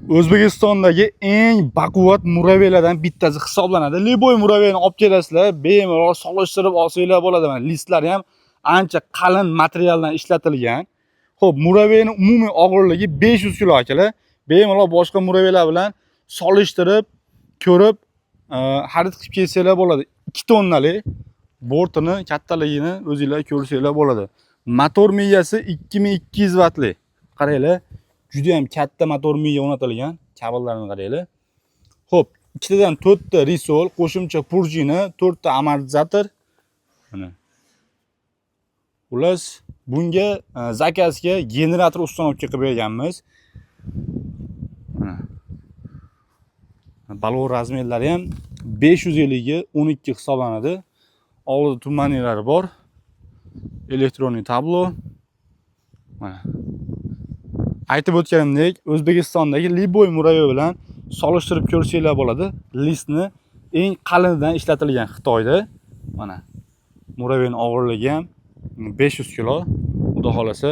O'zbekistondagi eng baquvvat муравей lardan bittasi hisoblanadi. Любой муравей ni olib kelasizlar, bemalol solishtirib olsanglar bo'ladi. Mana, listlari ham ancha qalin materialdan ishlatilgan. Xo'p, муравей ni umumiy og'irligi 500 kilo, akalar. Bemalol boshqa муравей lar bilan solishtirib, ko'rib, xarid qilib kelsanglar bo'ladi. 2 tonnalik bortini kattaligini o'zinglar ko'rsanglar bo'ladi. Motor miyasi 2200 vatli. Qaranglar, juda ham katta motor miya o'rnatilgan. Kabellarni qaranglar. Xo'p, ikkitadan to'rtta ресор, qo'shimcha пружина, to'rtta amortizator. Mana. Xullas, bunga заказ ga generator установка qilib berganmiz. Mana. Balon размер lari ham 550 12 hisoblanadi. Oldida tumanilari bor. Электронный табло. Mana. Aytib o'tganimdek, O'zbekistondagi любой муравей bilan solishtirib ko'rsanglar bo'ladi. Listni eng qalinidan ishlatilgan Xitoyda. Mana. Муравей ning og'irligi ham 500 kilo. Xudo xolasa,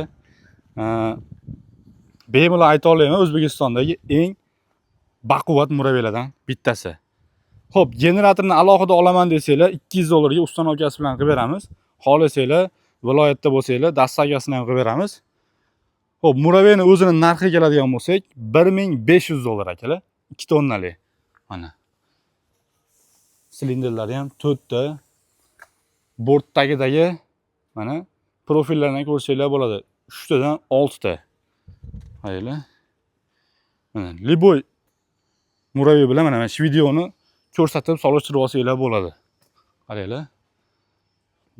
bemalol ayta olaman, O'zbekistondagi eng baquvvat муравей lardan bittasi. Xo'p, generatorni alohida olaman desanglar, 200 dollarga установка si bilan qilib beramiz. Xohlasanglar, viloyatda bo'lsanglar, доставка sini ham qilib beramiz. Xo'p, муравей ni o'zini narxiga keladigan bo'lsak, 1500 dollar, akalar, 2 tonnalik. Mana. Silindrlari ham to'rtta. Bort tagidagi mana profillardan ko'rsanglar bo'ladi. 3 tadan 6 ta. Qaranglar. Mana, любой муравей bilan mana shu videoni ko'rsatib solishtirib olsanglar bo'ladi. Qaranglar.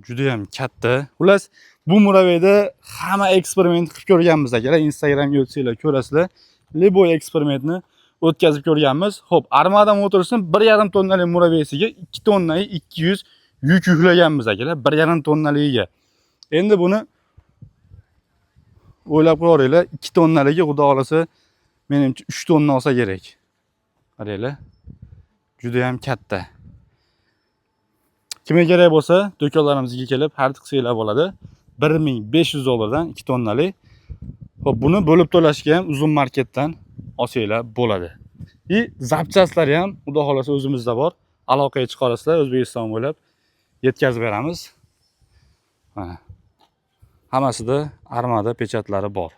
Juda ham katta. Xullas, bu муравей da hamma eksperiment qilib ko'rganmiz, akalar. Instagramga o'tsanglar ko'rasizlar. Любой eksperimentni o'tkazib ko'rganmiz. Xo'p, Armada Motors'ning 1,5 tonnalik муравей siga 2 tonna 200 yuk yuklaganmiz, akalar, 1,5 tonnaligiga. Endi buni o'ylab ko'ringlar, 2 tonnaligi, xudo xolasa, menimcha 3 tonna olsa kerak. Qaranglar. Juda ham katta. Kimga kerak bo'lsa, do'konlarimizga kelib xarid qilsanglar bo'ladi. 1500 dollardan 2 tonnalik. Xo'p, buni bo'lib to'lashga ham Uzum Marketdan olsanglar bo'ladi. И запчасть lari ham, xudo xolasa, o'zimizda bor. Aloqaga chiqarasizlar, O'zbekiston bo'ylab yetkazib beramiz. Mana. Hammasida Armada печать lari bor.